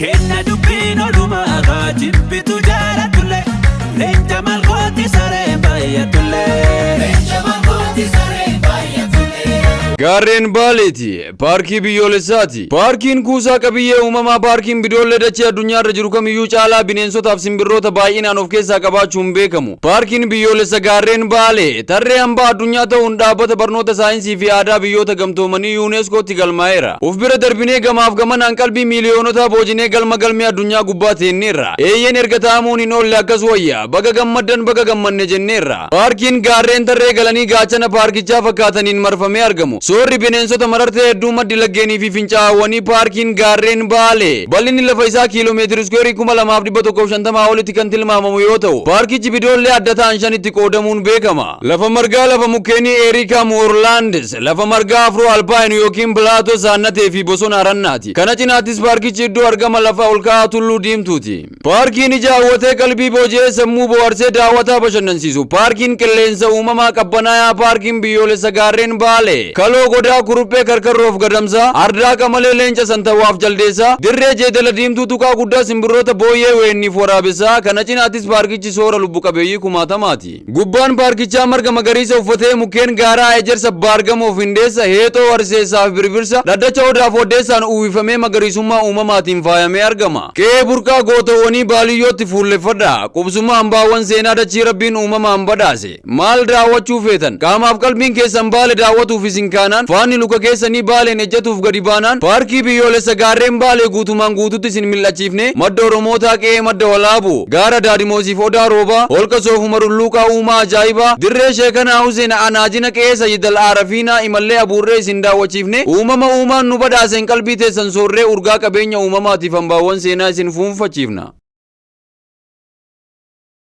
Kenna dubbiin olumaa haa jibbitu jaalatullee leenca malkooti saree baay'atullee. Leenca malkooti saree baay'atullee. Gaarreen Baaleeti. Paarkii biyyoolessaati. Paarkiin kuusaa qabiyyee uumamaa paarkiin bidoollee dachee addunyaarra jiru kamiyyuu caalaa bineensotaaf simbirroota baay'inaan of keessaa qabaachuun beekamu. Paarkiin biyyoolessa Gaarreen Baalee tarree hambaa addunyaa ta'uun dhaabbata barnoota saayinsii fi aadaa biyyoota gamtoomanii UNESCOtti galmaa'eera. Uf bira darbinee gamaaf gamanaan qalbii miiliyoonotaa boojinee galma galmee addunyaa gubbaa teenneerra. Eeyyeen erga taa'amuun hin oolle akkas wayya. Baga gammaddan baga gammanne jenneerra. Paarkiin gaarreen tarree galanii gaachana paarkichaa fakkaataniin marfamee argamu. Soorri bineensota marartee hedduu maddi laggeenii fi fincaa'aawwanii paarkiin gaarreen Baalee. Bal'inni lafa isaa kiiloomeetira iskuweerii 2150 olitti kan tilmaamamu yoo ta'u, paarkichi bidoollee adda ta'an shanitti qoodamuun beekama. Lafa margaa lafa mukkeenii Erica Moorlands, lafa margaa Afro Alpine yookiin Plateau Saannatee fi bosona Arannaati. Kana cinaattis paarkichi iddoo argama lafa olka'aa Tulluu Diimtuuti. Paarkiin ija hawwatee qalbii booji'ee sammuu bohaarsee daawwataa bashannansiisu. Paarkiin qilleensa uumamaa qabbanaayaa paarkiin biyyoolessa gaarreen Baalee. Kaloo godaa kuruphee karkarroof gadamsaa, ardaa qamalee leenca santawwaaf jaldeessaa, dirree jeedala diimtuu tuqaa guddaa simbirroota booyyee weenniif waraabessaa, kana cinaattis paarkichi soora lubbu qabeeyyii kumaatamaati. Gubbaan paarkichaa marga magariisa uffatee mukkeen gaaraa ejersa baargamoof hindeessa, heexoo warseessaaf birbirsa, dhaddacha odaaf waddeessaan uwwifamee magariisummaa uumamaatiin faayamee argama. Qe'ee burqaa gootowwanii baaliyyootti fuulleffadha. Qubsuma hambaawwan seenaa dachii rabbiin uumamaan badhaase. Maal daawwachuu feetan? Qaamaaf qalbiin keessan Baale daawwatuuf isin kaanaan, faanni luka keessanii Baaleen ejjatuuf gadi baanaan, paarkii biyyoolessa gaarreen Baalee guutumaan guututti isin mil'achiifnee, madda Oromootaa qe'ee madda Walaabuu, gaara Daadimoosiif Odaa Roobaa, holqa Soofumar Hulluuqaa uumaa ajaa'ibaa, dirree Sheekanaa Huseen Anaajina qe'ee Sayyidal Aarafiinaa imallee abuurree isin daawwachiifnee, uumama uumaan nu badhaaseen qalbii teessan soorree urgaa qabeenya uumamaatiif hambaawwan seenaa isin fuunfachiifna.